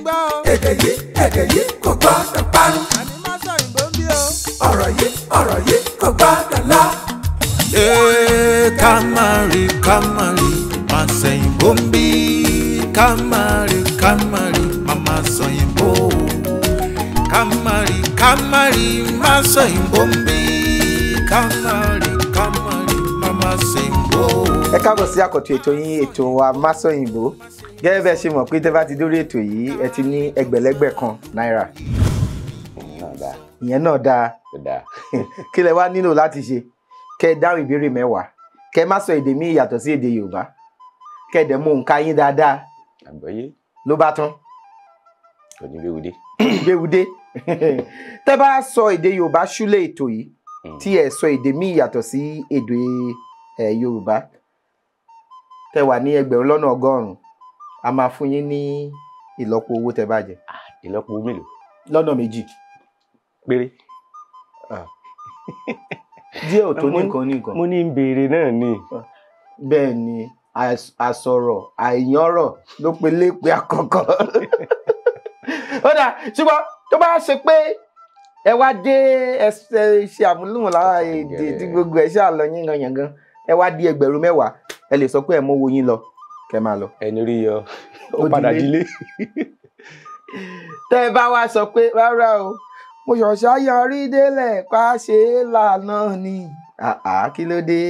Èdè yìí, èdè yìí kò gbọ́dọ̀ parun. Ọ̀rọ̀ yìí, ọ̀rọ̀ yìí kò gbọ́dọ̀ lọ. Ká má rí, ká má rí, má sẹ̀yìnbó ń bí. Ká má rí, ká má rí, má má sọ̀yìnbó. Ká má rí, ká má rí, má sọ̀yìnbó ń bí. Ká má rí, ká má rí, má má sẹ̀yìnbó. Ẹ káàbọ̀ sí àkọ́tún ètò yín, ètò wa Másọ̀yìnbó. Gẹ́gẹ́ bẹ́ẹ̀ ṣe mọ̀ pé tẹ́ bá ti dórí ètò yìí, ẹ ti ní ẹgbẹ̀lẹ́gbẹ̀ kan náírà. Ìyẹn náà dáa. Kí lẹ wá nílò láti ṣe? Kẹ́ ẹ dáhùn ìbéèrè 10, kẹ́ ẹ má sọ èdè míì yàtọ̀ sí èdè Yorùbá, kẹ́ ẹ dẹ̀ mú òǹkà yín dáadáa. Àgbọ́yé. Ló bá tán. Kò ní gbéwúdé. Gbéwúdé. Tẹ́ bá sọ èdè Yorùbá ṣúlẹ̀ ètò yìí, tí ẹ sọ èdè míì yàtọ̀ sí èdè Yorùbá, tẹ́ wà ní 1,100,000, a máa fún yín ní ìlọ́po owó tẹ́ bá jẹ. Ìlọ́po mélòó? Lọ́nà 2. Péré. Díẹ̀ ò tó ní nǹkan ní nǹkan. Mo ní ń béèrè náà ni. Bẹ́ẹ̀ ni, àsọ̀rọ̀ àìyànrọ̀ ló pe lépe àkọ́kọ́. Ó dà, ṣùgbọ́n tó bá ṣe pé ẹ wá dé ẹ ṣe àmúlùmọ̀ lára èdè tí gbogbo ẹ ṣáà lọ yín gangan, ẹ wá dé 10,000, ẹ lè sọ pé ẹ mówó yín lọ, kẹ máa lọ. Ẹni rí yọ, ó padà dílé. Tẹ́ ẹ bá wá sọ pé rárá o, mo ṣọ̀ṣà yọrí délẹ̀ pa ṣe é lànà ni. Àá, kí ló dé?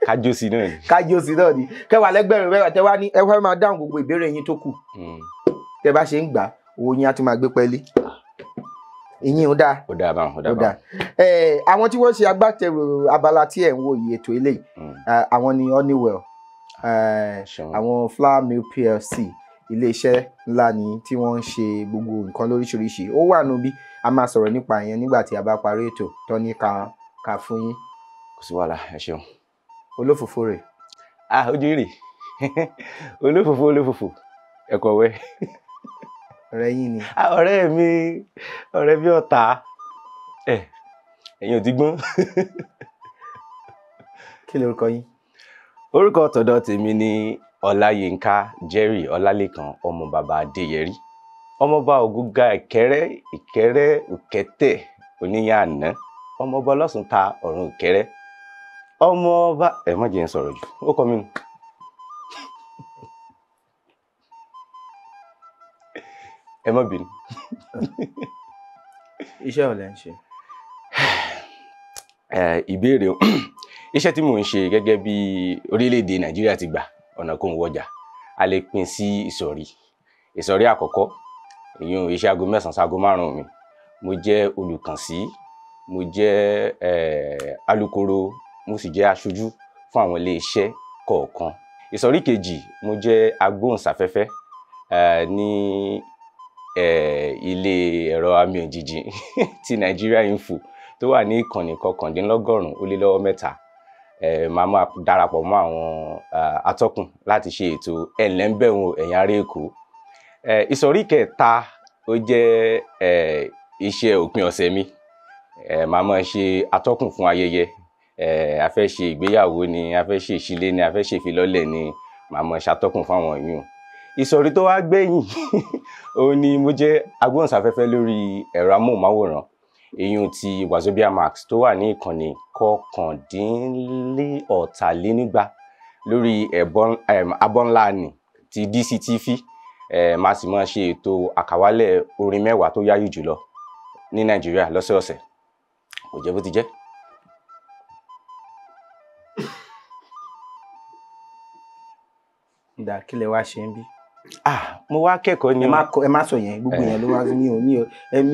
Kájọ sí náà ni. Kájọ sí náà ni. Kẹwàá lẹ́gbẹ̀rún mẹ́wàá tẹ́ wá ní ẹ fẹ́ máa dáhùn gbogbo ìbéèrè yín tó kù. Tẹ́ bá ṣe ń gbà, owó yín á tún máa gbé pẹ́ẹ́lí. Ìyín ò dáa. Ó dáa báwọn, ó dáa báwọn. Àwọn tí wọ́n ṣe agbátẹrù abala tí ẹ̀ ń wò yìí ètò eléyìí, àwọn ni Honeywell, àwọn Flour Mill PLC, iléeṣẹ́ ńlá ni tí wọ́n ń ṣe gbogbo nǹkan lóríṣiríṣi. Ó wà níbí, a máa sọ̀rọ̀ nípa ìyẹn nígbà tí a bá parí ètò tó ní ká fún yín. Kò sí wàhálà, ẹ ṣeun. Olófòfò rè. Ah, ojú rè. Olófòfò, olófòfò, ẹ̀kọ́ wẹ́. Ọ̀rẹ́ yín ni. Ọ̀rẹ́ mi, ọ̀rẹ́ bí ọ̀tá. Ẹ̀yin ò ti gbọ́n. Kí lorúkọ yín? Orúkọ tọ̀dọ̀ tèmi ni Ọláyínká Jerry Ọlálékan, ọmọ bàbá Adéyẹrí, ọmọọba Ògúnga Ìkẹrẹ, Ìkẹrẹ Òkẹtẹ oníyàn àná, ọmọọba Ọlọ́sùn ta ọ̀run Ìkẹrẹ, ọmọọba ẹ má jẹ́ n sọ̀rọ̀ jù, ó kọ́ mi nù. Ẹ má bínú. Iṣẹ́ wo lẹ ń ṣe? Ìbéèrè iṣẹ́ tí mò ń ṣe gẹ́gẹ́ bí orílẹ̀-èdè Nàìjíríà ti gbà ọ̀nà kó ń wọjà, a lè pín sí ìsọ̀rí. Ìsọ̀rí àkọ́kọ́, ìyún iṣẹ́ aago 9 sí aago 5 mi. Mo jẹ́ olùkànsí, mo jẹ́ alukoro, mo sì jẹ́ aṣojú fún àwọn ilé iṣẹ́ kọ̀ọ̀kan. Ìsọ̀rí kejì, mo jẹ́ agbóhùnsáfẹ́fẹ́ ní ilé ẹ̀rọ àmì òjijì ti Nigeria Info tó wà ní ìkànnì 399.3. Màá máa darapọ̀ mọ́ àwọn atọ́kùn láti ṣe ètò ẹ̀ńlẹ́ńbẹ̀wọ̀n ẹ̀yìn ará Èkó. Ìsọ̀rí kẹta, ó jẹ́ iṣẹ́ òpin ọ̀sẹ̀ mi. Màá máa ṣe atọ́kùn fún ayẹyẹ. A fẹ́ ṣe ìgbéyàwó ni, a fẹ́ ṣe ìṣílé ni, a fẹ́ ṣe ìfilọ́lẹ̀ ni, màá máa ṣàtọ́kùn fún àwọn yìí. Ìsọ̀rí tó wá gbẹ̀yìn, òun ni mo jẹ́ agbóhùnsáfẹ́fẹ́ lórí ẹ̀rọ amóhùnmáwòrán, èyí tí Wazobia Max tó wà ní ìkànnì 249 lórí abọ́nlá ni ti DCTV. Màá sì máa ṣe ètò àkàwálẹ̀ orin 10 tó yáyì jùlọ ní Nàìjíríà lọ́sẹ̀ọ̀sẹ̀. Kò jẹ́ bó ti jẹ́. Ìdá kí lẹ wá ṣe ń bí? Ah, mo wá kẹ́kọ̀ọ́ ni. Ẹ má sọ yẹn, gbogbo yẹn ló wá sí. Mi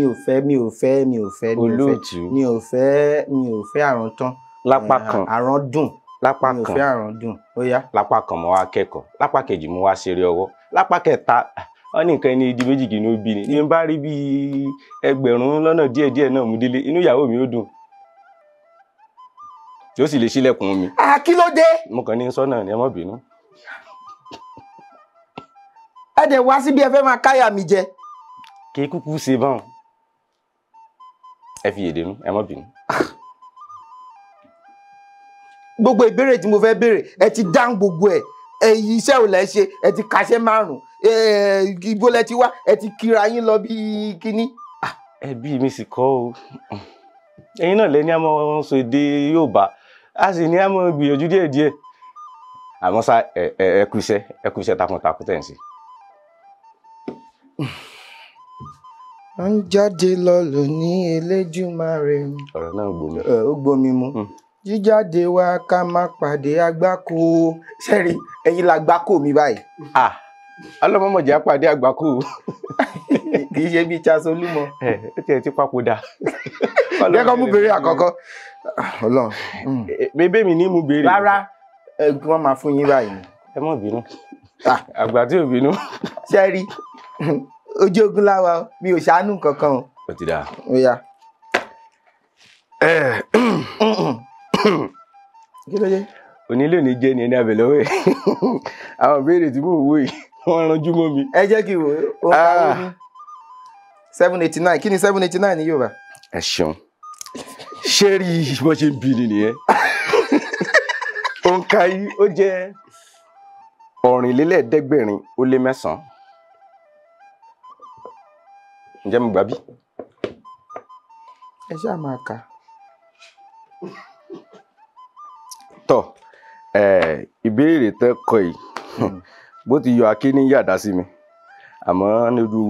ò fẹ́ mi ò fẹ́ mi ò fẹ́ Olóòtú. mi ò fẹ́ mi ò fẹ́ àrùn tán. Lápá kan. Àrùn dùn. Lápá Mi ò kan. fẹ́ àrùn dùn. Ó yá. Lápá kan mo wá kẹ́kọ̀ọ́, lápá kejì mo wá ṣeré ọwọ́, lápá kẹta wọ́n ní nǹkan ẹni di méjì kì í ní ó bí ni. Ní bá rí bí 1,000 lọ́nà díẹ̀díẹ̀ náà mú délé, inú ìyàwó mi ó dùn. Tí ó sì lè ṣílẹ̀kùn mi. Ah, kí ló dé? Mo kàn ní sọ́nà ni, ẹ má bínú. Ẹ dẹ̀ wá síbi ẹ fẹ́ máa káyà mi jẹ. Kí kúkú ṣe báwọn. Ẹ fi èdè nú, ẹ má bínú. Gbogbo ìbéèrè tí mo fẹ́ béèrè, ẹ ti dáhùn gbogbo ẹ̀. Iṣẹ́ ò lẹ́ ṣe, ẹ ti kaṣẹ́ 5, ibo lẹ ti wá, ẹ ti kíra yín lọ bí kíní. Ẹbí mi sì kọ́ o, ẹ̀yin náà lẹ́ni a máa sọ èdè Yorùbá, a sì ní a máa gbìyànjú díẹ̀díẹ̀. Àmọ́ ṣá, ẹ kú iṣẹ́, ẹ kú iṣẹ́ takuntakun tẹ̀ ń ṣe. À ń jáde lọ lónìí Elédùmarè. Ọ̀rọ̀ náà gbomi. Ó gbomi mu. Jíjáde wa ká má pàdé àgbákò. Sẹ́rí, ẹ̀yin la gbákò mi báyìí. Ọlọ́mọmọ̀jẹ̀ á pàdé àgbákò. Kì í ṣe bíi Charles Olúmọ. Ó tiẹ̀ ti papòdà. Jẹ́ kó mú béèrè àkọ́kọ́. Ọlọ́run. Bébé mi ní mú béèrè. Rárá, kí wọ́n máa fún yín báyìí. Ẹ má bínú. Àgbà tí ò bínú. Sẹ́rí, ojú ogun láwa, mi ò ṣàánú kankan o. Ó ti dáa. Ó yá. Kí ló dé? Onílé òní jẹ́ ni ẹni abẹ lọ́wọ́ ẹ̀. Àwọn ìbéèrè tí mò ń wò yìí, wọ́n ranjú mọ́ mi. Ẹ jẹ́ kí n wò ó. 789, kí ni 789 ní Yorùbá? Ẹ ṣeun. Ṣé rí bó ṣe ń bi ni nìyẹn? Òǹkà yìí ó jẹ́ 9,489. Ǹjẹ́ mo gbà bí? Ẹ ṣáà máa kà. Tọ́, ìbéèrè tẹ́ kọ yìí, bó ti yọ aké ní yàdá sí mi, àmọ́ níjú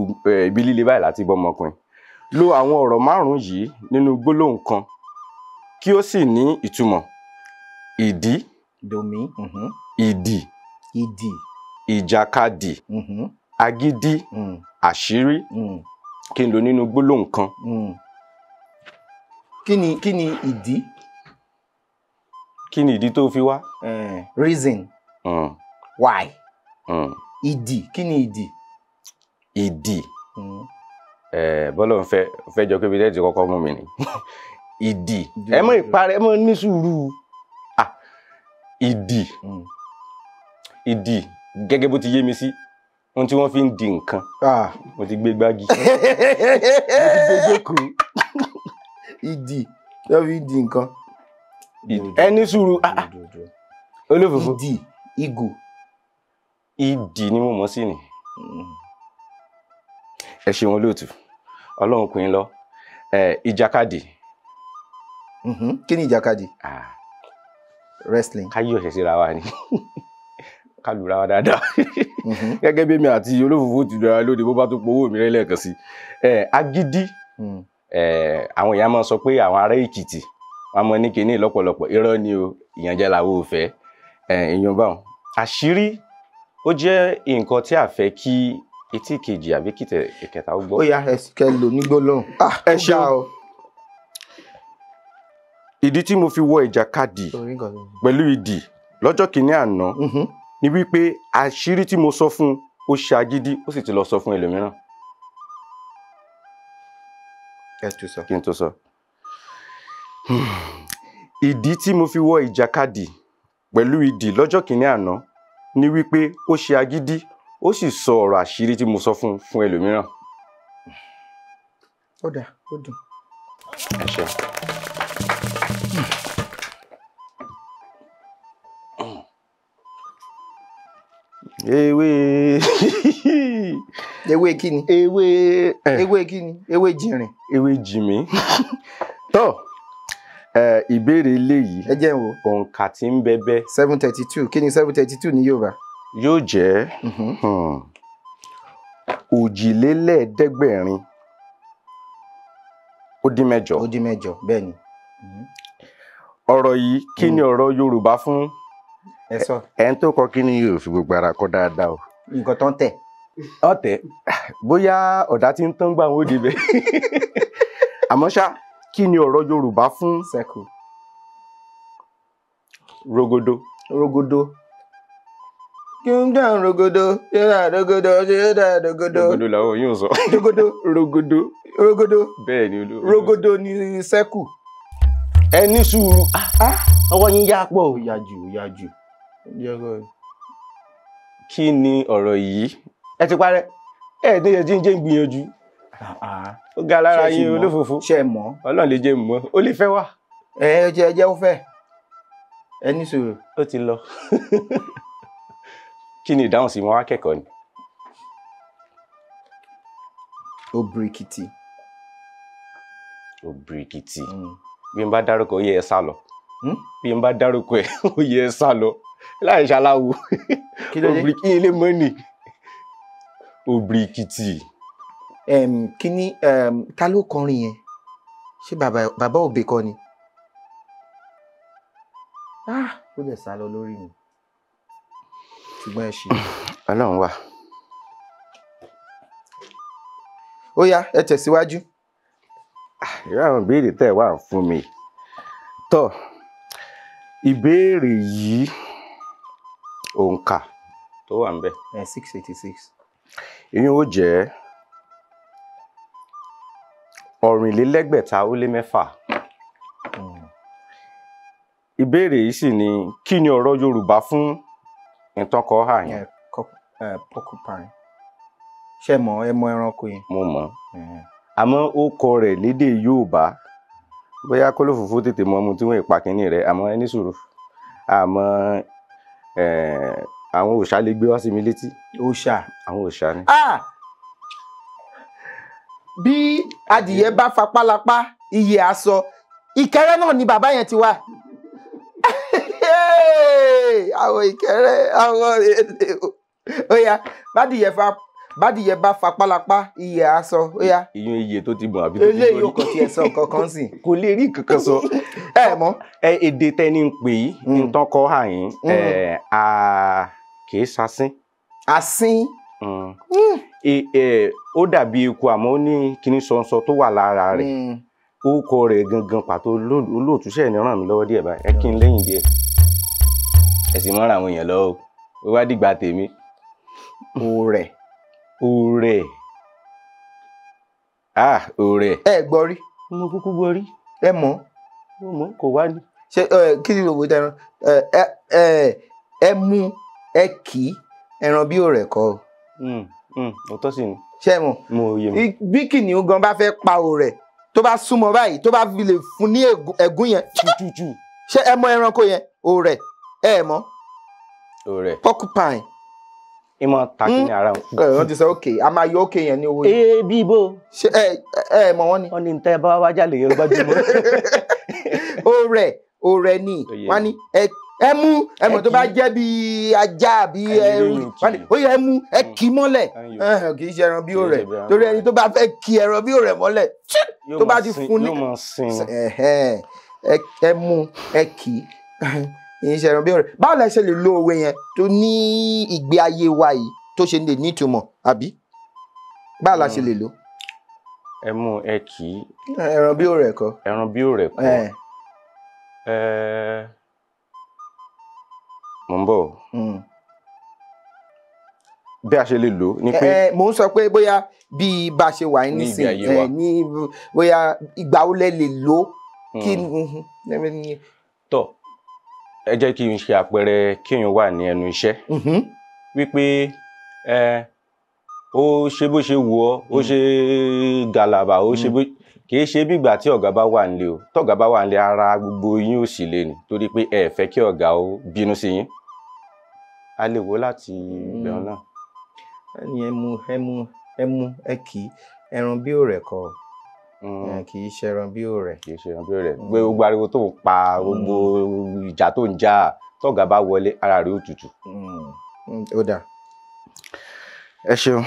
ibi líle báyìí láti bọ́ ọmọkùnrin. Lo àwọn ọ̀rọ̀ 5 yìí nínú gbólóhùn kan kí ó sì ní ìtumọ̀. Ìdí. Domi. Ìdì. Ìdì. Ìjàkadì. Agídí. Àṣírí. Kí n lò nínú gbólóhùn kan. Kí ni ìdí? Kí ni ìdí tó fi wá? Reason. Why? Ìdì, kí ni ìdì? Ìdì. Bọ́lá ń fẹ́ jọ pé ibi tẹ́tí kọ́kọ́ mú mi ni. Ìdì. Ẹ mọ̀ ìparẹ́, ẹ mọ̀ ní sùúrù. Ìdì. Ìdì gẹ́gẹ́ bó ti yé mi sí, ohun tí wọ́n fi ń di nǹkan. Mo ti gbé gbági. Mo ti gbé gbókù. Ìdì tó fi ń di nǹkan. Ẹ ní sùúrù. Olófòfò. Ìdì, ìgò. Ìdì ni mo mọ̀ sí ni. Ẹ ṣeun olóòtú, Ọlọ́run kò yín lọ. Ìjàkadì. Kí ni ìjàkadì? Wrestling. Ká yí ọ̀sẹ̀ síra wa ni. Ká lùra wa dáadáa. Gẹ́gẹ́ bí mi àti olófòfò ti lọ́ra lóde, bó bá tó powó mi rẹ́ lẹ́ẹ̀kan sí. Agídí. Àwọn èèyàn máa ń sọ pé àwọn ará Èkìtì wọ́n mọ ní kinní lọ́pọ̀lọpọ̀. Irọ́ ni o, ìyànjẹ làwọn ò fẹ́. Èèyàn báwọn. Àṣírí ó jẹ́ nǹkan tí a fẹ́ kí etí kejì àbí kìtẹ̀ ìkẹta ó gbọ́. Ó yá, ẹ kẹ́ lò ní gbólóhùn. Ẹ ṣeun. Ìdí tí mo fi wọ ìjàkadì pẹ̀lú ìdì lọ́jọ́ kìíní àná ni wípé àṣírí tí mo sọ fún ó ṣe agídí, ó sì ti lọ sọ fún ẹlòmíràn. Ẹ tún sọ. Kí n tó sọ. Ìdí tí mo fi wọ ìjàkadì pẹ̀lú ìdì lọ́jọ́ kìíní àná ni wípé ó ṣe agídí, ó sì sọ ọ̀rọ̀ àṣírí tí mo sọ fún ẹlòmíràn. Ó dáa, ó dùn. Ẹ ṣeun. Ewé. Ewé kí ni? Ewé. Ewé kí ni? Ewé jìnrìn. Ewé jìnmí. Tọ́, ìbéèrè eléyìí. Ẹ jẹ́ n wò. Òǹkà tí ń bẹbẹ. 732. Kí ni 732 ní Yorùbá? Yóò jẹ́ 8,868. Ó dín mẹ́jọ, bẹ́ẹ̀ ni. Ọ̀rọ̀ yìí, kí ni ọ̀rọ̀ Yorùbá fún? Ẹ sọ. Ẹni tó kọ kí ni yóò fi gbogbo ara kọ dáadáa o. Nǹkan tó ń tẹ̀. Ọ̀tẹ̀, bóyá ọ̀dà tí ń tán gbà wọ́n débẹ̀. Àmọ́ ṣá, kí ni ọ̀rọ̀ Yorùbá fún? Circle. Rogodo. Rogodo. Kí n dán rogodo, ṣé rogodo, ṣé rogodo. Rogodo làwọn yóò sọ. Rogodo. Rogodo. Rogodo. Bẹ́ẹ̀ ni olú. Rogodo ni circle. Ẹ ní sùúrù. Ọwọ́ yín yá pọ̀. Ó yá jù, ó yá jù. Kí ni ọ̀rọ̀ yìí? Ẹ ti parẹ́. Ẹ ní ẹ jí ń jẹ́ ń gbìyànjú. Ó ga lára yín olófòfò. Ṣé ẹ mọ̀? Ọlọ́run lè jẹ́ mọ̀. Ó lè fẹ́ wà. Ẹ jẹ́ ó fẹ́. Ẹ ní sùúrù. Ó ti lọ. Kí ni ìdáhùn sí wọn wá kẹ́kọ̀ọ́ ni? Òbìrìkìtì. Òbìrìkìtì. Bí n bá dárúkọ ó yẹ ẹ sá lọ. Bí n bá dárúkọ ẹ ó yẹ ẹ sá lọ. Láì ṣaláwo. Kí ló dé? Òbìrìkìtì ilé mọ́nì. Òbìrìkìtì. Kí ni ta ló kọrin yẹn? Ṣé bàbá Òbí kọ́ ni? Ó dẹ̀ sá lọ lórí mi. Ṣùgbọ́n ẹ ṣe. Ọlọ́run wà. Ó yá, ẹ tẹ̀síwájú. Irú àwọn ìbéèrè tẹ́ ẹ wà fún mi. Tọ́, ìbéèrè yìí òǹkà tó wà ńbẹ̀. 686. Ìyẹn ó jẹ́ 624. Ìbéèrè yìí sì ni kí ni ọ̀rọ̀ Yorùbá fún ìtànkọ́ hà yẹn? Porcupine. Ṣé mọ̀ ẹ mọ ẹranko yẹn? Mo mọ̀. Àmọ́ ó kọ rẹ̀ lédè Yorùbá. Bóyá kólófòfó tètè mọ ohun tí wọ́n ìpa kínní rẹ̀, àmọ́ ẹ ní sùúrù. Àmọ́ àwọn òòṣà lè gbé wá sí mi létí. Òòṣà? Àwọn òòṣà ni. Bí adìyẹ bá fapálápá, iye aṣọ. Ìkẹrẹ náà ni bàbá yẹn ti wá. Àwọn Ìkẹrẹ, àwọn ó yá, bádìyẹ bá fapálápá, iye aṣọ, ó yá. Ìyún iye tó ti bùn àbí tó ti lórí. Eléyìí ò kàn tiẹ̀ sọ nǹkan kan sí. Kò lè rí nǹkan kan sọ. Ẹ mọ̀. Èdè tẹ́ni ń pè yí, nǹkan kọ́ àyín, kì í ṣasín. Asín. Ó dàbí eku àmọ́ ó ní kíní sọ̀nsọ̀ tó wà lára rẹ̀. Orúkọ rẹ̀ gangan pàtó olóòtú ṣẹ̀ ní ràn mí lọ́wọ́ díẹ̀ báyìí. Ẹ kí n lẹ́yìn díẹ̀. Ẹ sì mọ́ra àwọn èèyàn lọ́wọ́. Ó wá dìgbà tèmi. Òrẹ̀. Òrẹ̀. Òrẹ̀. Ẹ gbọ́ rí. Mo kúkú gbọ́ rí. Ẹ mọ̀. Mo mọ̀ kò wá ní. Ṣé kí ni òwe tẹran? Ẹ mú ẹ kì í ẹran bí òrẹ̀ kọ́ o. Òótọ́ sì ni. Ṣé ẹ mọ̀? Mo yé mi. Bí kìnìún gan bá fẹ́ pa òrẹ̀ tó bá súnmọ́ báyìí tó bá fi lè fún ní ẹ̀gún yẹn. Tútù. Ṣé ẹ mọ̀ ẹranko yẹn? Òrẹ̀. Ẹ mọ̀. Òrẹ̀. Porcupine. Ìmọ̀ ta kí ni ara wọn. Wọ́n ti sọ òkè, a máa yọ òkè yẹn ní owó yìí. Bí ibo. Ṣé ẹ mọ̀ wọ́n ni? Wọ́n ní tẹ́ bá wá jáde yẹn gbajúmọ̀. Òrẹ̀ òrẹ̀ ni wọ́n ní ẹ mú ẹ mọ̀ tó bá jẹ́ bí ajá àbí ẹrú wọ́n ní ó yẹ ẹ mú ẹ kì í mọ́lẹ̀. Kì í ṣe ẹran bí òrẹ̀ torí ẹni tó bá fẹ́ kì ẹran bí òrẹ̀ mọ́lẹ̀ tó bá ti fún ní. Ẹ mú ẹ kì í ṣe ẹran bí òrẹ̀. Báwo lẹ ṣe lè lo òwe yẹn tó ní ìgbé ayé wa yìí tó ṣe lè nítumọ̀ àbí báwo la ṣe lè lò? Ẹ mú ẹ kì í. Ẹran bí òrẹ̀ kọ́. Ẹran bí òrẹ̀ kọ́. Mo ń bọ̀. Bí a ṣe lè lò ní pé. Mo ń sọ pé bóyá bí bá ṣe wà nísìnyí ní bóyá ìgbà wo lẹ lè lò kí. Tọ́ ẹ jẹ́ kí n ṣe àpẹẹrẹ kéèyàn wà ní ẹnu iṣẹ́ wípé ó ṣe bó ṣe wù ọ́, ó ṣe gàlàbà, ó ṣe bó kì í ṣe bí ìgbà tí ọ̀gá bá wà nílé o. Tọ́gá bá wà nílé ara gbogbo yín ò sì lè ní torí pé ẹ fẹ́ kí ọ̀gá ó bínú sí yín. A lè wò láti ibẹ̀ náà. Ẹni ẹ mú ẹ mú ẹ mú ẹ kì í ẹran bí òrẹ̀ kọ́. Kì í ṣe ẹran bí òrẹ̀. Kì í ṣe ẹran bí òrẹ̀. Gbé gbogbo ariwo tó ń pa, gbogbo ìjà tó ń jà, tọ́gá bá wọlé ara rẹ̀ ó tutù. Ó dáa. Ẹ ṣeun.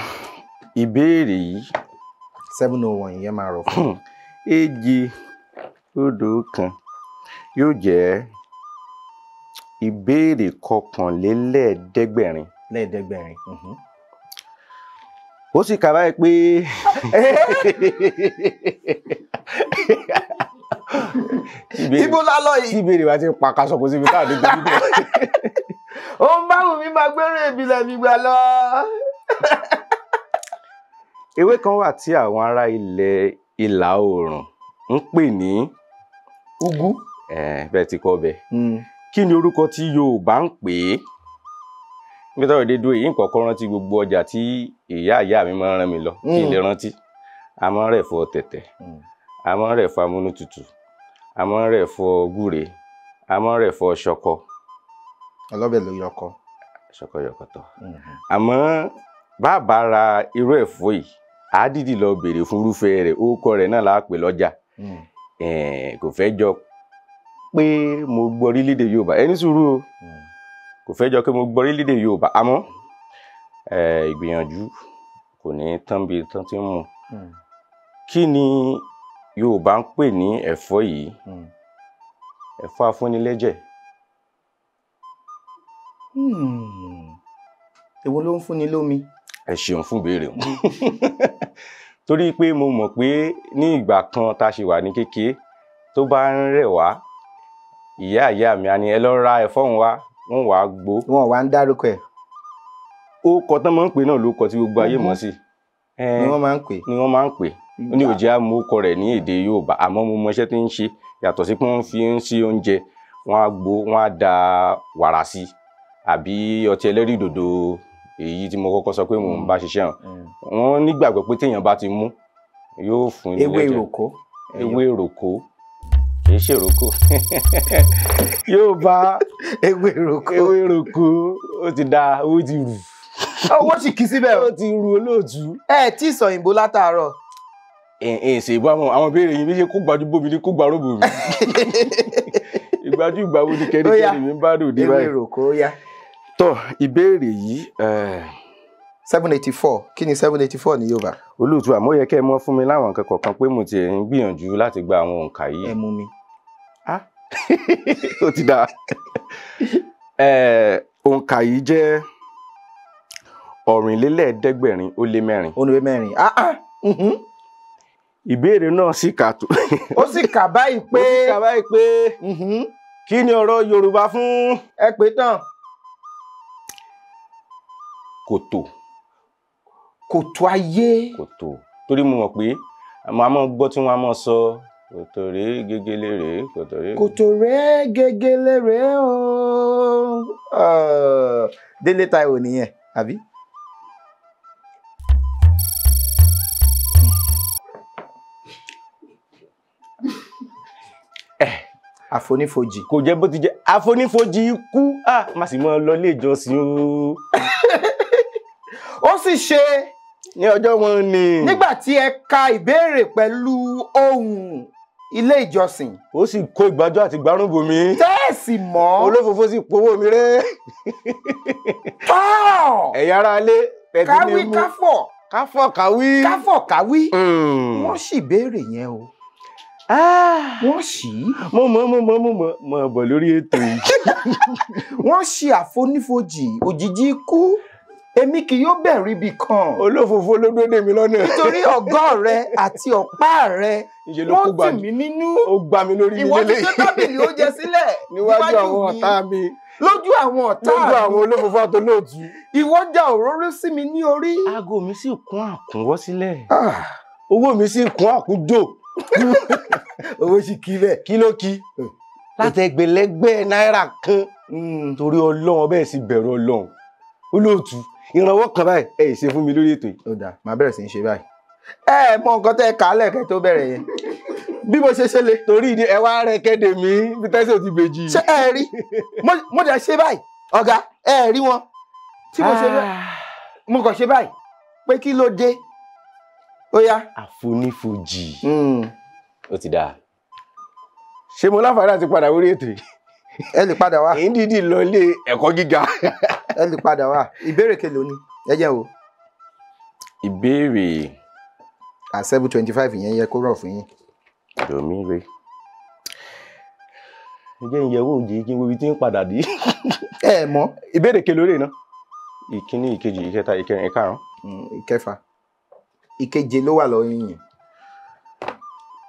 Ìbéèrè yìí. 701 ìyẹn máa rọ̀ fún. 7 0 1 yóò jẹ́ ìbéèrè 701. Lẹ́ẹ̀ẹ́dẹ́gbẹ̀rin. Ó sì kà báyìí pé. Ibo la lọ yìí. Tí ìbéèrè wa ti ń pa kaṣọ kò síbi káàdé tó ń bọ̀. Ó ń bá wù mí máa gbérò ìbílẹ̀ mi gbà lọ. Ewé kan wà tí àwọn ará ilẹ̀ ìlà oòrùn ń pè ní. Úgú. Bẹ́ẹ̀ ti kọ́ bẹ́ẹ̀. Kí ni orúkọ tí Yorùbá ń pè é? Níbi tọ́rọ̀ dé dúró yìí, nǹkan kan rántí gbogbo ọjà tí ìyá ìyá mi máa ń rán mi lọ kí n lè rántí. A máa ń rẹ̀fọ́ tẹ̀tẹ̀, a máa ń rẹ̀fọ́ amúnútutù, a máa ń rẹ̀fọ́ gúre, a máa ń rẹ̀fọ́ ṣọkọ. Ọlọ́bẹ̀ ló yọkọ. Ṣọkọyọkọtọ. Àmọ́ bàbá ra irú ẹ̀fọ́ yìí, á dìdì lọ béèrè fún irúfẹ́ rẹ̀, orúkọ rẹ̀ náà là á pè lọ́jà. Kò fẹ́ jọ pé mo gbọ́ orílẹ̀-èdè Yorùbá, ẹni sùúrù o, kò fẹ́ jọ pé mo gbọ́ orílẹ̀-èdè Yorùbá, àmọ́ ìgbìyànjú kò ní tán bí tán ti ń mú. Kí ni Yorùbá ń pè ní ẹ̀fọ́ yìí? Ẹ̀fọ́ afúnilẹ́jẹ̀. Èwo ló ń fúnni lómi? Ẹ ṣeun fún ìbéèrè o. Torí pé mo mọ̀ pé ní ìgbà kan tá a ṣe wà ní kékeré, tó bá ń rẹ̀ wá, ìyá ìyá mi á ní ẹ lọ ra ẹ̀fọ́ òun wá, wọ́n wàá gbó. Wọn wá ń dárúkọ ẹ̀. Ó kọ tán máa ń pè náà ló kọ tí gbogbo ayé mọ̀ sí. Ni wọ́n máa ń pè. Ni wọ́n máa ń pè. Ó ní òjì á mú ọkọ rẹ̀ ní èdè Yorùbá, àmọ́ mo mọ iṣẹ́ tí ń ṣe yàtọ̀ sí pé wọ́n fi ń sí oúnjẹ, wọ́n á gbó, wọ́n á da wàrà sí àbí ọtí ẹlẹ́rìndòdò èyí tí mo kọ́kọ́ sọ pé mò ń bá ṣiṣẹ́ hàn. Wọ́n nígbàgbọ́ pé téèyàn bá ti mú yóò fún ilé Ewé ìròkó. Ewé ìròkó kì í ṣe ìrókò. Yóò bá ewé ìrókò. Ewé ìrókò ó ti da, ó ti rù. Owó sì kí síbẹ̀. Ó ti rù olóòtú. Ẹ tí ì sọ òyìnbó látàárọ̀. Ẹ ṣe ìbò àwọn ìbéèrè yìí bí ṣe kó gbajú bómi ní kó gbàróbò mi. Ìgbájú ìgbàwo ni kẹ́ríkẹ́rí mi ń bá dòde báyìí. Ewé ìrókò ó yá. Tọ́ ìbéèrè yìí. 784, kí ni 784 ní Yorùbá? Olóòtú, àmọ́ yẹ kẹ́ ẹ mọ̀ fún mi láwọn nǹkan kọ̀ọ̀kan pé mo tiẹ̀ ń gbìyànjú láti gba àwọn òǹkà yìí. Ẹ mú mi. Ó ti dáa. Òǹkà yìí jẹ́ 4,484. Ó ní mẹ́rin. Ìbéèrè náà sì kà tó. Ó sì kà báyìí pé. Ó sì kà báyìí pé. Kí ni ọ̀rọ̀ Yorùbá fún? Ẹ pè tán. Kòtò. Kòtò ayé. Kòtò. Torí mo mọ̀ pé màá mọ̀ gbọ́ tí wọ́n á mọ̀ sọ kòtò rèé gegele rèé kòtò rèé. Kòtò rèé gegele rèé ooo. Délé Táíwò nìyẹn, àbí? Àfonífojì. Kò jẹ́ bó ti jẹ́ àfonífojì ikú, má sì mọ́ lọ ilé ìjọsìn o. Ó sì ṣe ní ọjọ́ wọn ni. Nígbà tí ẹ ka ìbéèrè pẹ̀lú ohùn ilé ìjọsìn. Ó sì kó ìgbájú àti ìgbárùnbò mi. Tẹ́ẹ̀sì mọ́. Olófòfó sì powó mi rẹ́. Tọ́. Ẹ̀yin ará ilé tẹ̀sí ní mú. Káwí káfọ̀. Káfọ̀ káwí. Káfọ̀ káwí. Wọ́n sì béèrè yẹn o. Wọ́n ṣì. Mo mọ̀ bọ̀ lórí ètò yìí. Wọ́n ṣì àfonífojì òjijì ikú. Èmi kì yóò bẹ̀rù ibi kan. Olófòfó ló dúró dè mí lọ́nà. Nítorí ọ̀gọ́ rẹ àti ọ̀pá rẹ wọ́n tì mí nínú. Ó gbá mi lórí mi lélẹ̀. Ìwọ ti gbé tábìlì oúnjẹ sílẹ̀ níwájú àwọn ọ̀tá mi. Lójú àwọn ọ̀tá mi. Lójú àwọn olófòfó àtolóòtú. Ìwọ da òróró sí mi ní orí. Aago mi sì kún àkúnwọ́ sílẹ̀. Owó mi sì kún àkúnjò. Owó sì kí bẹ́ẹ̀. Kí ló kí? Láti ẹgbẹ̀lẹ́gbẹ̀ náírà kan. Torí Ọlọ́run ọbẹ̀ sì bẹ̀rù Ọlọ́run. Olóòtú, ìrànwọ́ kan báyìí ẹ ṣe fún mi lórí ètò yìí. Ó dáa, màá bẹ̀rẹ̀ sí í ṣe báyìí. Ẹ mọ nǹkan tẹ́ ẹ kà á lẹ̀kẹ́ tó bẹ̀rẹ̀ yẹn. Bí mo ṣe ṣe le. Torí ni ẹ wá rẹ kéde mi bí tẹ́sí ò ti bèjì. Ṣé ẹ rí? Mo dẹ̀ ṣe báyìí. Ọ̀gá, ẹ rí wọn. Tí mo ṣe báyìí, mo kàn ṣe báyìí pé kí ló dé? Ó yá. Àfonífojì. Ó ti dáa. Ṣé mo láǹfààní àti padà wórí ètò yìí? Ẹ lè padà wá. Èyí dídì lọ ilé ẹ̀kọ́ gíga. Ẹ lè padà wá. Ìbéèrè kelòó ni? Ẹ jẹ́ wo. Ìbéèrè. À 7:25 yẹn yẹ kó rọ̀ fún yín. Dòmíre. Ẹ jẹ́ ìyẹ̀wò òjì kí n wo ibi tí ń padà dé. Ẹ mọ̀. Ìbéèrè kelòó rè náà. Ìkíní, ìkejì, ìkẹta, ìkẹrin, ìkarùn. Ìkẹfà. Ìkeje ló wà lọ́wọ́ yín yẹn.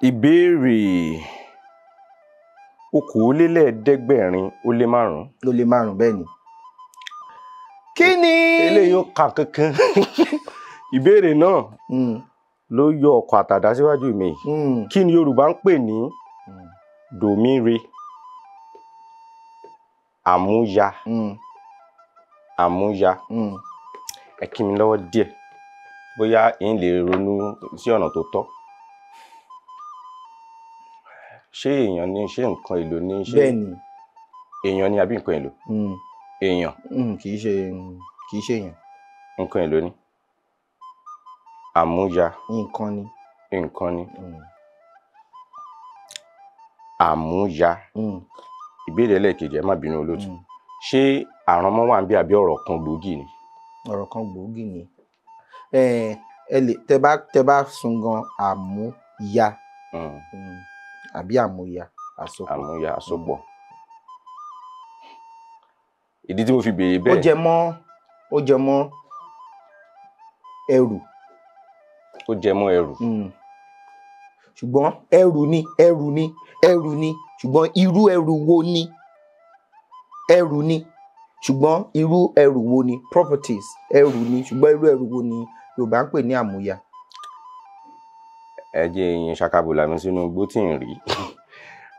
Ìbéèrè 5,805. Ló lé márùn-ún bẹ́ẹ̀ ni. Kí ni. Eléyìí ó ka kankan. Ìbéèrè náà ló yọ ọkọ̀ àtàdá síwájú mi. Kí ni Yorùbá ń pè ní dòmíre? Àmúya. Àmúya. Ẹ kí mi lọ́wọ́ díẹ̀ bóyá n lè ronú sí ọ̀nà tó tọ́. Ṣé èèyàn ni, ṣé nǹkan èlò ni, ṣé bẹ́ẹ̀ni èèyàn ni àbí nǹkan èlò? Èèyàn. Kì í ṣe èèyàn. Nǹkan èlò ni. Àmúya. Nǹkan ni. Nǹkan ni. Àmúya. Ìbéèrè ẹlẹ́ẹ̀kejì, ẹ má bínú olóòtú. Ṣé àránmọ́ wà níbí àbí ọ̀rọ̀ kan gbòógì ni? Ọ̀rọ̀ kan gbòógì ni. Ẹ lè tẹ bá sun gan àmúya àbí àmúya àsopọ̀. Àmúya àsopọ̀. Ìdí tí mo fi béèrè bẹ́ẹ̀. Ó jẹ mọ́ ẹrù. Ó jẹ mọ́ ẹrù. Ṣùgbọ́n ẹrù ni ẹrù ni ẹrù ni, ṣùgbọ́n irú ẹrù wo ni? Ẹrù ni, ṣùgbọ́n irú ẹrù wo ni? Properties ẹrù ni, ṣùgbọ́n irú ẹrù wo ni Yorùbá ń pè ní àmúya? Ẹ jẹ́ ìyẹn ṣakabùlà mi sínú igbó tí ń rí.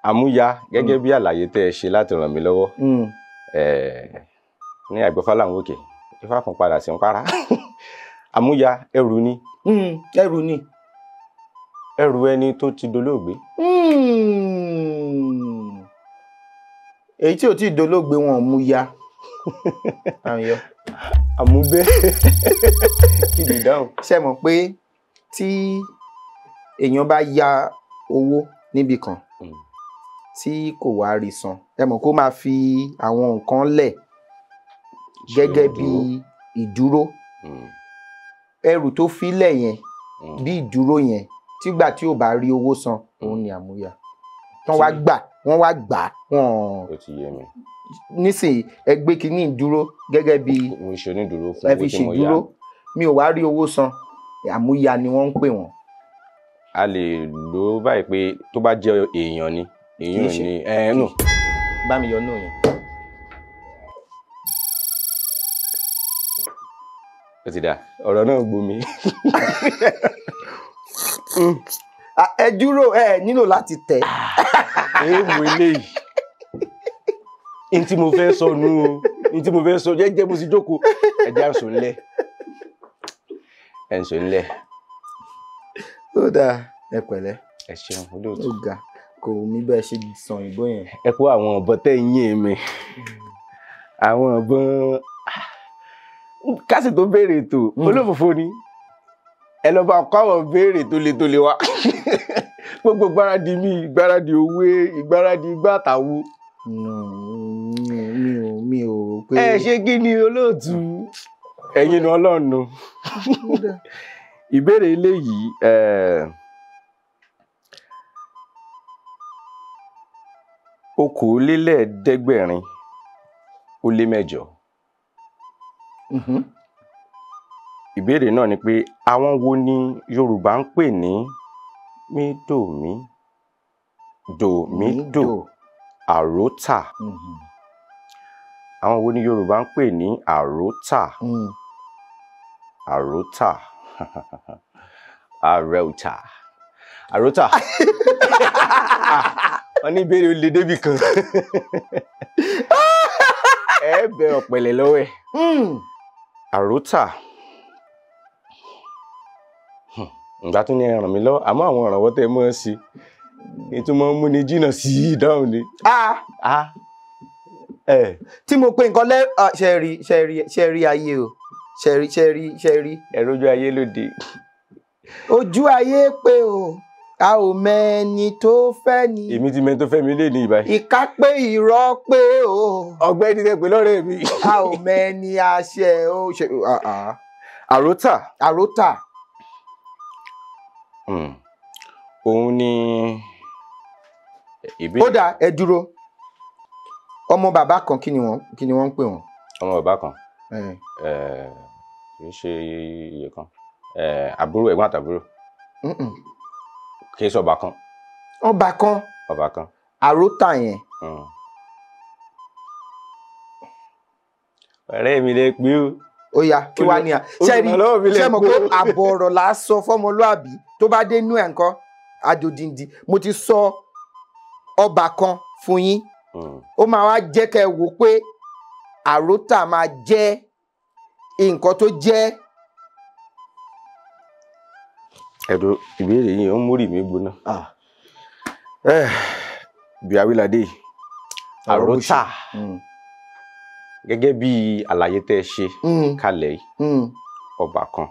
Àmúya gẹ́gẹ́ bí àlàyé tẹ́ ẹ ṣe láti ràn mí lọ́wọ́. Ní àgbẹ̀fà làwọn òkè ifá kan padà sí ń para. Àmúya ẹrù ni. Ẹrù ni. Ẹrù ẹni tó ti dolóògbé. Èyí tí ò tí ì dolóògbé wọn ò mú ya. Àmúbẹ́. Kí ni ìdáhùn? Ṣé mọ̀ pé tí èèyàn bá ya owó níbì kan tí kò wá rí san, ẹ mọ̀ kó máa fi àwọn nǹkan lẹ̀ gẹ́gẹ́ bí ìdúró. Ẹrù tó fi lẹ̀ yẹn bí ìdúró yẹn, tígbà tí ò bá rí owó san, òun ni àmúya. Tán wá gbà, wọ́n wá gbà wọ́n. Ó ti yé mi. Nísìnyí ẹ gbé kínní ìdúró gẹ́gẹ́ bí mo ṣe onídùúró fún owó tí mo yá. Mi ò wá rí owó san, àmúya ni wọ́n ń pè wọ́n. A lè lò ó báyìí pé tó bá jẹ́ èèyàn ni, èèyàn ni ẹ nù. Bá mi yọ nù yẹn. Ó ti dà, ọ̀rọ̀ náà gbomi. Ẹ dúró, ẹ nílò láti tẹ̀. Èèmù eléyìí. N tí mo fẹ́ sọ nù o, n tí mo fẹ́ sọ jẹ́jẹ́ mo sì jókòó. Ẹ jẹ́ àǹsọ̀ ńlẹ̀. Ẹ̀ ń sọ ńlẹ̀. Ó dáa, ẹ pẹ̀lẹ́. Ẹ ṣeun olóòtú. Ó ga, kò wù mí bẹ́ẹ̀ ṣe sàn òyìnbó yẹn. Ẹ kó àwọn ọ̀bọ tẹ́ ń yín mi. Àwọn ọ̀bọ kásì tó béèrè ètò olófòfò ni. Ẹ lọ bá kọ́ àwọn béèrè tó le tó le wá. Gbogbo gbáradì mi, ìgbáradì òwe, ìgbáradì igbá àtàwo. Mi ò rò pé. Ẹ ṣe kí ni olóòtú? Ẹ̀yin nu Ọlọ́run nu. Ìbéèrè eléyìí, 8,808. Ìbéèrè náà ni pé àwọn wo ni Yorùbá ń pè ní mídòmí dòmídò àrótà? Àwọn wo ni Yorùbá ń pè ní àrótà? Àrótà. Àrẹ́ọ̀tà. Àrótà. Wọ́n ní ìbéèrè olè débì kan. Ẹ bẹ ọ̀pẹ̀lẹ̀ lọ́wọ́ ẹ̀. Àrótà. Ìgbà tó ní ẹ ràn mí lọ́wọ́, àmọ́ àwọn ìrànwọ́ tẹ́ ẹ mọ́ ẹ sí, ìtumọ̀ ń múni jìnnà sí ìdáhùn ni. Tí mo pe nǹkan lẹ́ ṣe rí ayé o, ṣe rí. Ẹ rójú ayé lóde. Ojú ayé pé o, a ò mẹ́ni tó fẹ́ ni. Èmi ti mẹ́ni tó fẹ́ mi lé ní ìbáyìí. Ìka pé irọ́ pé o. Ọ̀gbẹ́ni tẹ pé lọ́rẹ́ mi. A ò mẹ́ni àṣẹ o. Àrótà. Àrótà. Òun ni ìbéèrè. Ó dáa, ẹ dúró. Ọmọ bàbá kan kí ni wọ́n ń pè wọ́n? Ọmọ bàbá kan. Kì í ṣe iye kan. Àbúrò, ẹ̀gbọ́n àtàbúrò. Kì í ṣe ọba kan. Ọba kan. Ọba kan. Àrótà yẹn. Ọ̀rẹ́ mi lè pé o. Ó yá, kí wá ní à. Ṣé rí, ṣé mọ̀ pé àbọ̀ ọ̀rọ̀ là á sọ fọ́mọlúàbí tó bá dé inú ẹ̀ ńkọ́? Àjòdìndì. Mo ti sọ ọba kan fún yín. Ó máa wá jẹ́ kẹ́ ẹ wò pé àrótà máa jẹ́ nǹkan tó jẹ́. Ẹ̀dùn ìbéèrè yìí ó ń mórí mi gbóná. Bí awíládé, àrótà. Gẹ́gẹ́ bí àlàyé tẹ́ ẹ ṣe kalẹ̀ yìí, ọbàkan,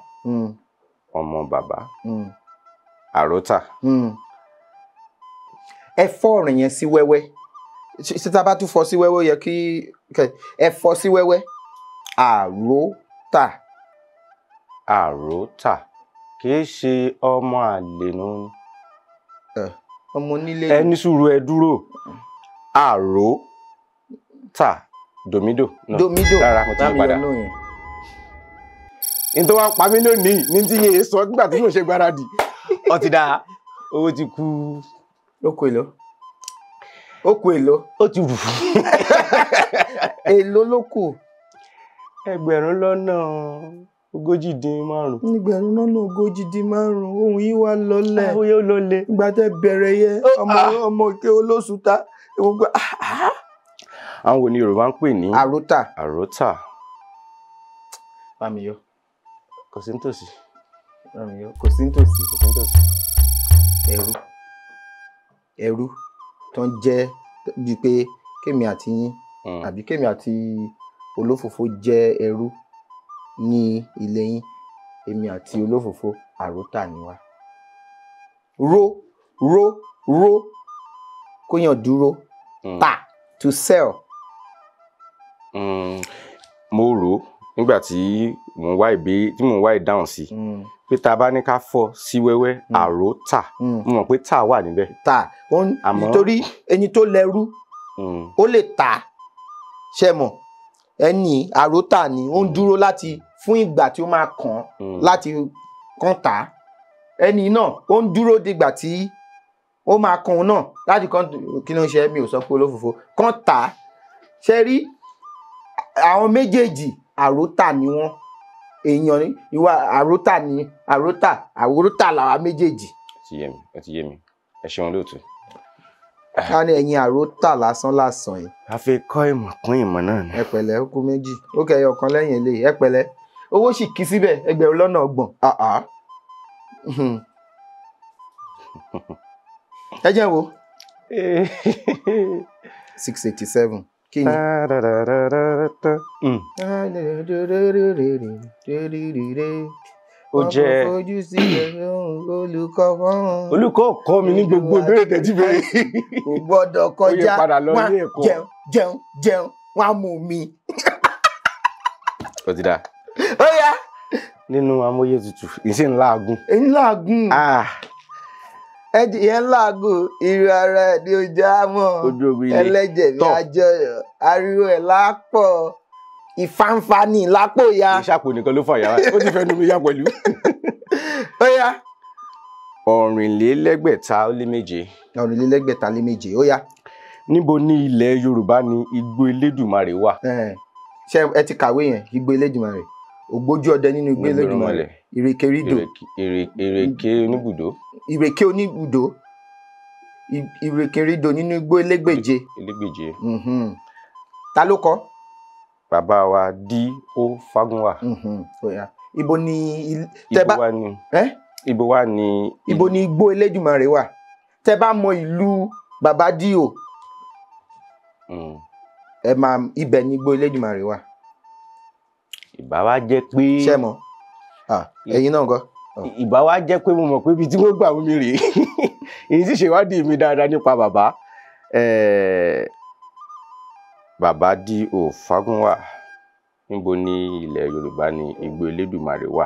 ọmọ bàbá, àròtà. Ẹ fọ́ ọ̀rìn yẹn sí wẹ́wẹ́. Ṣé tá a bá tún fọ́ sí wẹ́wẹ́, ó yẹ kí ẹ fọ́ sí wẹ́wẹ́. Àròtà. Àròtà kì í ṣe ọmọ àlè nù. Ọmọ onílé. Ẹ ní sùúrù, ẹ dúró. Àròtà domido. Domido. Rárá, mo ti yí padà. Ní tó wá pa mí lónìí ní tí yẹn sọ nígbà tí mo ṣe gbáradì. Ó ti dáa, owó ti kú. Ó kù èlò. Ó kù èlò. Ó ti wù. Èlò ló kù. 2,045. 2,045. Ohun yìí wá lọlẹ̀. Ó yóò lọlẹ̀. Ìgbà tẹ́ bẹ̀rẹ̀ yẹ, ọmọ òkè olóṣù ta. Àwọn wo ni Yorùbá ń pè ní? Àròtà. Àròtà. Bámi yọ. Kò sí nítòsí. Bámi yọ. Kò sí nítòsí. Kò sí nítòsí. Ẹrú. Ẹrú tó ń jẹ́ bíi pé kémi àti yín àbí kémi àti olófòfó jẹ́ ẹrú ní ilé yín, èmi àti olófòfó àròtà ni wá. Ro ro ro, kóyàn dúró. Ta, to sell. Mo rò nígbà tí mò ń wá ìbé tí mò ń wá ìdáhùn sí pé tá a bá ní ká fọ́ sí wẹ́wẹ́, àròtà, mo mọ̀ pé tà wà níbẹ̀. Tà, nítorí ẹni tó lẹ́rú ó lè tà, ṣe mọ̀, ẹni àròtà ni ó ń dúró láti fún ìgbà tí ó máa kàn láti kàn tà. Ẹni náà ó ń dúró dìgbà tí ó máa kàn òun náà láti kàn. Kí ló ń ṣe? Mi ò sọ pé olófòfó kàn tà. Ṣe rí àwọn méjèèjì, àròtà ni wọ́n. Èèyàn ìwà àròtà ni àròtà, àròtà làwa méjèèjì. Ó ti yé mi, ó ti yé mi, ẹ ṣeun lóòtú. Ká ní ẹ̀yin àròtà lásán lásán yìí. A fi kọ́ ìmọ̀ kún ìmọ̀ náà ni. Ẹ pẹ̀lẹ́, ó kù méjì, ó kẹyọ ọ̀kan lẹ́yìn eléyìí. Ẹ pẹ̀lẹ́, owó sì kí síbẹ̀, 30,000. Ẹ jẹ́ wo 687 kí ni. Ó jẹ́ olùkọ́ kọ́ mi ní gbogbo ìbéèrè tẹ́tí béèrè. Kò gbọ́dọ̀ kọjá, wọ́n jẹun jẹun jẹun, wọ́n á mú mi. Ó ti dáa. Ó yá. Nínú amóye tutù, ìsìn ńlá agun. Ńlá agun. Ẹdìyẹ ńlá agun, irú ara ẹ̀ ni ojú àmọ́. Ẹlẹ́jẹ̀ ní àjọyọ̀, ariwo ẹ̀ lápọ̀, ìfáǹfààní lápò ya. Ìṣàpò nìkan ló fà yàrá, ó ti fẹ́ nu mi yá pẹ̀lú. Ó yá. 707. 707, ó yá. Níbo ní ilẹ̀ Yorùbá ni igbó Elédùmarè wà? Ṣé ẹ ti kàwé yẹn? Igbó Elédùmarè, ògbójú ọdẹ nínú igbó Elédùmarè, ìrèkérídò, ìrèké oníbùdó, ìrèké oníbùdó, ìrèkérídò nínú igbó Elégbèje. Elégbèje. Ta ló kọ? Bàbá wa D.O. Fágúnwà. Ibo ni ibo wa ni ibo ni igbó Elédùmarè wà? Tẹ bá mọ ìlú bàbá D.O., ẹ máa ibẹ̀ ni igbó Elédùmarè wà. Ìbá wa jẹ́ pé. Ṣé mọ̀? Ẹ̀yin náà ńkọ́? Ìbá wa jẹ́ pé mo mọ̀ pé ibi tí wọ́n gbà mí rèé. Èyí sì ṣèwádìí mi dáadáa nípa bàbá. Bàbá D.O. Fágúnwà, níbo ní ilẹ̀ Yorùbá ni igbó Elédùmarè wà?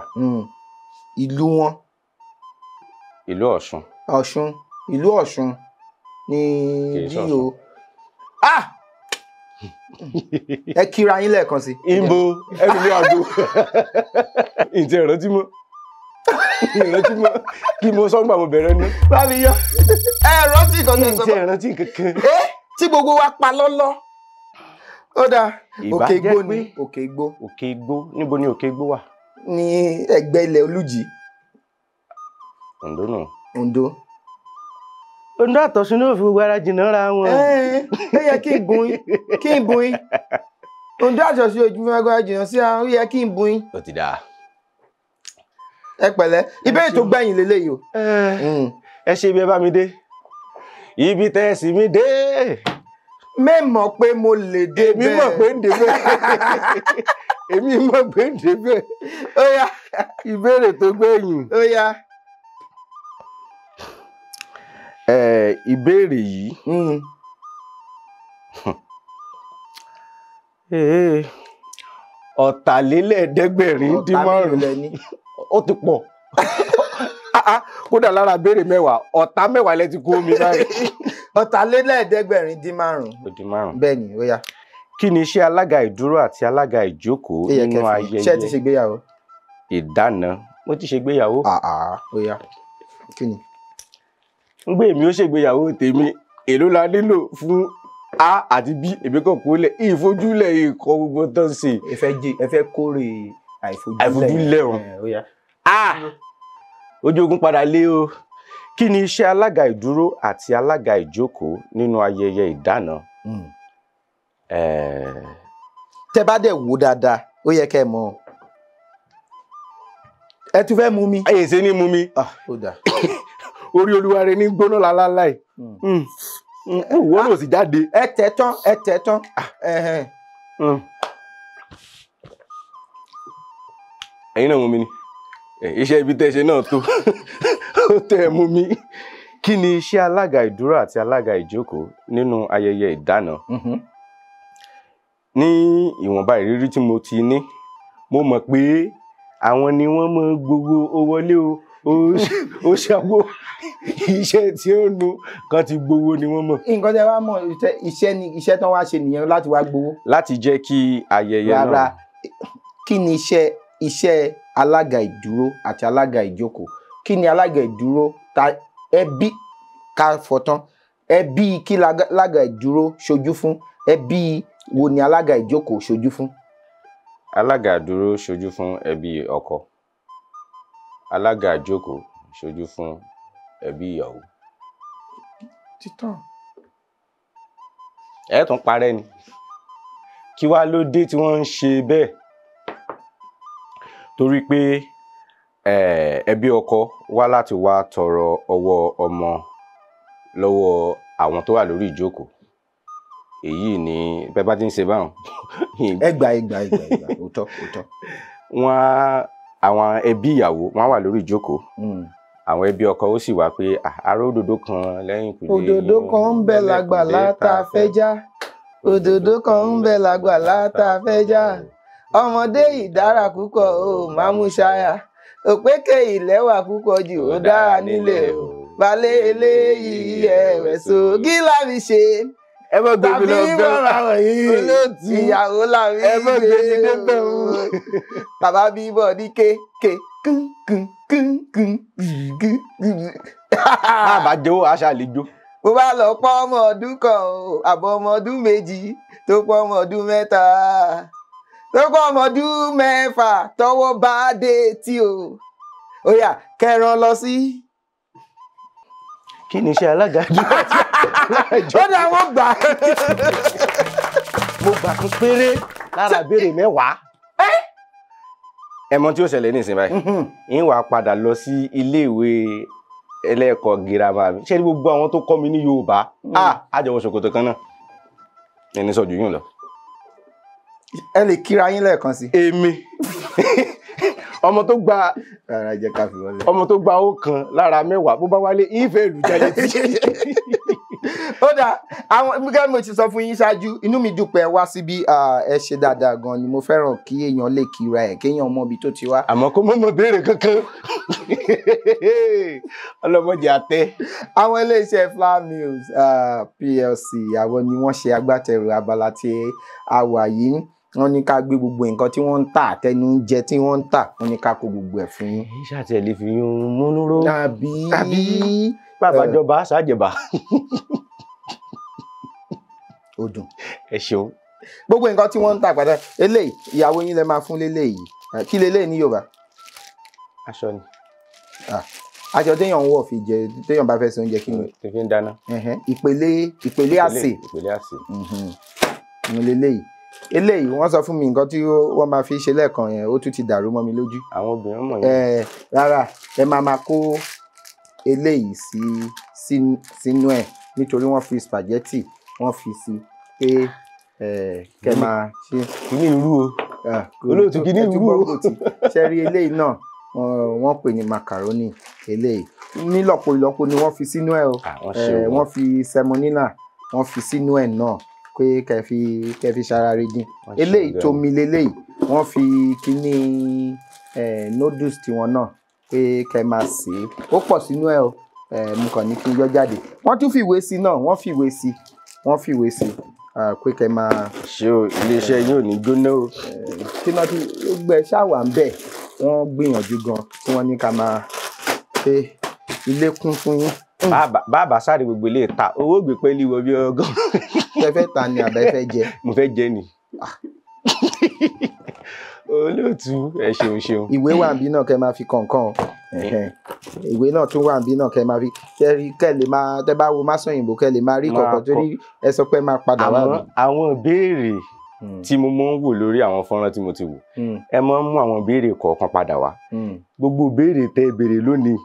Ìlú wọn. Ìlú Ọ̀ṣun. Ọ̀ṣun, ìlú Ọ̀ṣun ni D.O. Ẹ kíra yín lẹ́ẹ̀kan sí. Ìbò ẹnu mi àgbo. Ǹjẹ́ ìrántí mọ́? Ìrántí mọ́ kí mo sọ nígbà mo bẹ̀rẹ̀ ní. Bámi yọ. Ẹ rántí nǹkan tó ń sọ. Ǹjẹ́ ìrántí kankan. Tí gbogbo wa pa lọ́lọ́. Ó dáa, Òkè Igbó ni. Òkè Igbó. Òkè Igbó, níbo ni Òkè Igbó wà? Ní ẹ̀gbẹ́ ilẹ̀ Olújì. Oǹdó nù. Oǹdó. Oǹdó àtọ̀sùn ní òfin gbogbo ara jìnnà ra wọn. Ó yẹ kí n bùn yín, kí n bùn yín. Oǹdó àtọ̀sùn ojú fún ẹgbẹ́ jìnnà sí àwọn, ó yẹ kí n bùn yín. Ó ti dáa. Ẹ pẹ̀lẹ́, ìbéèrè tó gbẹ̀yìn lélẹ́yìí o. Ẹ ṣe ibi ẹ bá mi dé. Ibi tẹ́ ẹ sì mi dé. Mẹ́mọ̀ pé mo lè débẹ̀. Èmi mọ̀ pé ń débẹ̀. Èmi mọ̀ pé ń débẹ̀. Ó yá. Ìbéèrè tó gbẹ̀yìn. Ó yá. Ìbéèrè yìí. 5,305. Ó ti pọ̀. Kódà lára béèrè mẹ́wàá, ọ̀tá mẹ́wàá lẹ ti kó mi báyìí. 5,305. Ó di márùn-ún. Bẹ́ẹ̀ ni, ó yá. Kí ni iṣẹ́ alága ìdúró àti alága ìjókòó nínú ayẹyẹ? Ṣé ẹ ti ṣègbéyàwó? Ìdáná. Mo ti ṣègbéyàwó. Ó yá. Kí ni? Ń gbé èmi ó ṣègbéyàwó tèmi, èló la nílò fún A àti B, èmi kàn kó lẹ̀, ìfojúlẹ̀ ikọ̀ gbogbo tó ń ṣe. Ẹ fẹ́ kórè àìfojúlẹ̀ o. Ojú ogun padà lé o. Kí ni iṣẹ́ alága ìdúró àti alága ìjókòó nínú ayẹyẹ ìdáná? Tẹ bá dẹ̀ wò dáadáa, ó yẹ kẹ́ ẹ mọ̀. Ẹ tún fẹ́ mú mi. Ẹyẹ ṣe ní mú mi. Ó dáa. Orí olúwa rẹ ní gbóná láláláì. Ìwọ náà sì jáde. Ẹ tẹ̀ tán, ẹ tẹ̀ tán. Ẹ̀yin náà mú mi ni. Iṣẹ́ ibi tẹ́ ṣe náà tó. Ó tẹ́ ẹ mú mi. Kí ni iṣẹ́ alága ìdúró àti alága ìjókòó nínú ayẹyẹ ìdáná? Ní ìwọ̀nba ìrírí tí mo ti ní, mo mọ̀ pé àwọn ni wọ́n mọ gbogbo owó wọlé o, ó ṣàwó iṣẹ́ tí ó nu kan ti gbowó ni wọ́n mọ̀. Nǹkan tí a bá mọ̀, iṣẹ́ ni iṣẹ́ tán wá ṣe nìyẹn láti wá gbowó. Láti jẹ́ kí ayẹyẹ náà. Rárá, kí ni iṣẹ́ alága ìdúró àti alága ìjókòó? Kí ni alága ìdúró ta ẹbí ká fọtán? Ẹbí kí alága ìdúró ṣojú fún? Ẹbí wo ni alága ìjókòó ṣojú fún? Alága ìdúró ṣojú fún ẹbí ọkọ. Alága ìjókòó ṣojú fún ẹbí ìyàwó. Títàn. Ẹ tún parẹ́ ni. Kí wá ló dé tí wọ́n ń ṣe bẹ́ẹ̀? Torí pé ẹbí ọkọ wá láti wá tọrọ ọwọ́ ọmọ lọ́wọ́ àwọn tó wà lórí ìjókòó. Èyí ni bẹ́ẹ̀ bá ti ń ṣe báwọn. Ẹ gbà òótọ́ òótọ́. Wọ́n àwọn ẹbí ìyàwó wọ́n wà lórí ìjókòó. Àwọn ẹbí ọkọ ó sì wá pé ará òdòdó kan lẹ́yìn kùlé. Òdòdó kan ń bẹ lágbàlá tá a fẹ́ já. Òdòdó kan ń bẹ lágbàlá tá a fẹ́ já. Ọmọdé ìdára púpọ̀ ó máa mú ṣáyà. Òpékè ìlẹ́wà púpọ̀ jù ó dára nílé o. Balẹ̀ eléyìí ẹ̀wẹ̀ so kí la fi ṣe? Ẹ mọ̀ gbé mi lọ Tàbí bẹ́ẹ̀. bọ́ra wọ̀nyí. Olóòtú. Ìyàwó la fi Ẹ mọ̀ gbé mi débẹ̀ o. Bàbá bíbọ̀ ní ké kún kún kún kún kún kún. Má bàa jẹ́wọ́ aṣa àlejò. Mo bá lọ pọ́ ọmọ ọdún kan o, àbọ̀ ọmọ ọdún méjì tó pọ́ ọmọ ọdún mẹ́ta tó pọ́ ọmọ ọdún mẹ́fà tọwọ́ bá dé tí o. Ó yá kẹran lọ sí. Kí ni iṣẹ́ alága ìdúró àti alága ìjókòó? Ó dà wọ́n gbà. Mo gbà tún péré lára ìbéèrè mẹ́wàá. Ẹ mọ̀ tí ó ṣẹlẹ̀ nísìnyí báyìí. Ń wàá padà lọ sí iléèwé ẹlẹ́ẹ̀kọ́ girama mi. Ṣé ní gbogbo àwọn tó kọ́ mi ní Yorùbá? Á jọ wọ ṣòkòtò kan náà. Ẹni sọ jù yún lọ. Ẹ lè kíra yín lẹ́ẹ̀kan sí. Èmi. Ọmọ tó gba Rárá, jẹ́ ká fi wọlé. ọmọ tó gba ọ̀kan lára mẹ́wàá bó bá wálé ìfẹ́ ìlú jáde tí. Ó dáa, àwọn gẹ́gẹ́ bí mo ti sọ fún yín ṣáájú, inú mi dùn pé ẹ wá síbí, ẹ ṣe dáadáa gan ni. Mo fẹ́ràn kí èèyàn lè kíra ẹ̀, kéèyàn mọ ibi tó ti wá. Àmọ́ kó mọ̀ mọ̀ béèrè kankan. Ọlọ́mọdé àtẹ. Àwọn iléeṣẹ́ Flour Mills PLC, àwọn ni wọ́n ṣe agbátẹrù abala tí a wà yìí. Wọ́n ní ká gbé gbogbo nǹkan tí wọ́n ń tà, àtẹnu oúnjẹ tí wọ́n ń tà, wọ́n ní ká kó gbogbo ẹ̀ fún yín. Ṣé àti ẹ̀ lè fi yún múnú ró? Àbí Bàbá jọba ṣàjẹbà. Ó dùn. Ẹ ṣeun. Gbogbo nǹkan tí wọ́n ń tà pátá, eléyìí ìyàwó yín lẹ máa fún léléyìí. Kí leléyìí ní Yorùbá? Aṣọ ni. Aṣọ téèyàn ń wọ̀ fi jẹ, téèyàn bá fẹ́ ṣe oúnjẹ kí ni? Tó fi ń dáná. Ìpele àsè. Ìpele àsè. Ní leléyìí. Eléyìí wọ́n sọ fún mi nǹkan tí wọ́n máa fi ṣe lẹ́ẹ̀kan yẹn, ó tún ti dàrú mọ́ mi lójú. Àwọn obìnrin mọ̀ yẹn. Rárá, ẹ máa kó eléyìí sí sínú ẹ̀ nítorí wọ́n fi spaghetti, wọ́n fi sí. Pé kẹ́ máa ṣe. Kìíní irú o. Olóòtú, kìíní irú o. Ṣe rí eléyìí náà, wọ́n pè ní macaroni. Eléyìí nílọ́po ìlọ́po ni wọ́n fi sínú ẹ̀ o. Wọ́n fi semolina, wọ́n fi sínú ẹ̀ náà pé kẹ́ fi ṣara rí dín. Eléyìí tómi leléyìí, wọ́n fi kíní noodles tiwọn náà pé kẹ́ máa sè é. Ó pọ̀ sínú ẹ̀ o. Mo kàn ní kí n yọ jáde. Wọ́n tún fìwé sí náà, wọ́n fìwé sí, wọ́n fìwé sí pé kẹ́ máa. Ṣé o, iléeṣẹ́ yóò ní jóná o. Kí náà tí gbẹ ṣáwà ń bẹ̀, wọ́n gbìyànjú gan tí wọ́n ní ká máa ṣe ilé kún fún yín. Bàbá sáré gbogbo ilé ta owó gbé pẹ́ẹ́lí wọ bí ọgọ́. Ṣé fẹ́ ta ni àbẹ́ fẹ́ jẹ? Mo fẹ́ jẹ ni. Olóòtú, ẹ ṣeun ṣeun. Ìwé wà níbí náà kẹ́ máa fi kọ̀ọ̀kan. Ìwé náà tún wà níbí náà kẹ́ máa fi kẹ́ lè máa tẹ́ bá wo Másọ̀yìnbó kẹ́ lè máa rí kọ̀ọ̀kan torí ẹ sọ pé máa padà wá. Àwọn ìbéèrè tí mo máa ń wò lórí àwọn fọ́nrán tí mo ti wò, ẹ máa ń mú àwọn ìbéèrè kọ̀ọ̀kan padà wá. Gbogbo ìbéèrè tẹ́ béèrè lónìí,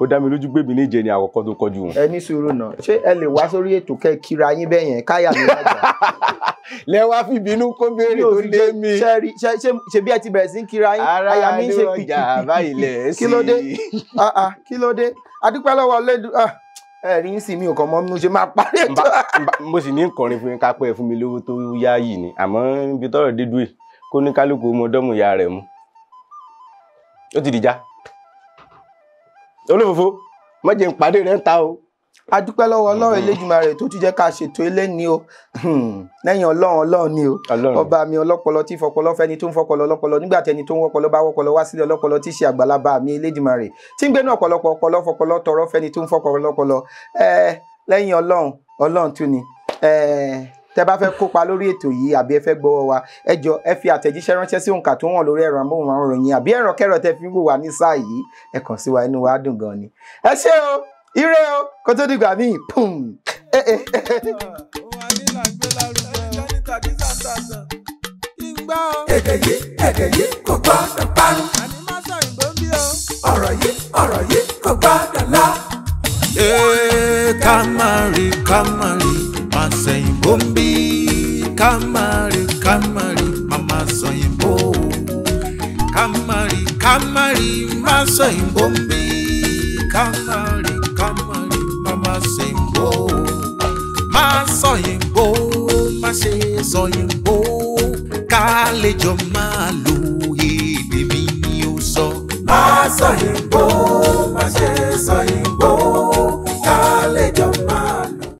ó dá mi lójú pé mi níjẹ ni àkọ́kọ́ tó kọjú wọn. Ẹ ní sùúrù náà, ṣé ẹ lè wá sórí ètò kẹ́ kíra yín bẹ́ẹ̀ yẹn káyà mi má jà? Lẹ wá fi bínú kó béèrè tó lé mi. Ṣe bí ẹ ti bẹ̀rẹ̀ sí ń kíra yín, àyà mi ń ṣe pìpìpì. Kí ló dé? Kí ló dé? Adúpẹ́ lọ́wọ́ lẹ́dùn ẹ̀rí ń sìn, mi ò kàn mọ́ mo ṣe máa parí ètò. Mo sì ní nkọrin fún yín ká pẹ́ fún mi lówó tó yá yìí ni, àmọ́ ibi tọ́rọ̀ dé dúró kó ní kálukú ọmọ dọ́mù ìyá rẹ̀ mú. Ó ti dìjà. Olófòfó, má jẹ́ n pàdé rẹ̀ ń ta o. A dúpẹ́ lọ́wọ́ Ọlọ́run Elédùmarè tó tún jẹ́ ká ṣètò eléni o. Lẹ́yìn Ọlọ́run, Ọlọ́run ni o. Ọba mi ọlọ́pọlọ tí fọpọlọ fẹ́ni tó ń fọpọlọ ọlọ́pọlọ nígbà tẹni tó ń wọpọlọ bá wọpọlọ wá sílẹ̀ ọlọ́pọlọ tí ṣe àgbàlagbà mi Elédùmarè tí ń gbénú ọ̀pọ̀lọpọ̀ ọpọlọ fọpọlọ tọrọ fẹ́ni tó ń fọpọlọ ọlọ́pọlọ. Lẹ́yìn Ọlọ́run, Ọlọ́run tún ni. Tẹ́ bá fẹ́ kópa lórí ètò yìí àbí ẹ fẹ́ gbọ́wọ́ wa, ẹ jọ ẹ fi àtẹ̀jíṣẹ́ ránṣẹ́ sí òǹkà tó wọ̀n lórí ẹ̀rọ amóhùnmáwòrán yín àbí ẹ̀rọ kẹ́rọ tẹ́ fi ń wò wá ní sáà yìí, ẹ kàn sí wa, inú wa dùn gan ni. Ẹ ṣé o, ire o, kó tó dìgbà míì, pum. Èdè yìí, èdè yìí kò gbọ́dọ̀ parun. Ọ̀rọ̀ yìí, ọ̀rọ̀ yìí kò gbọ́dọ̀ lọ. Ká má rí, ká má rí, má sẹ̀yìnbó ń bí. Ká má rí, ká má rí, má má sọ̀yìnbó. Ká má rí, ká má rí, má sọ̀yìnbó ń bí. Ká má rí, ká má rí, má má sẹ̀yìnbó. Má sọ̀yìnbó, má ṣe sọ̀yìnbó. Ká lè jọ máa lo èdè mi ni ó sọ. Má sọ̀yìnbó, má ṣe sọ̀yìnbó.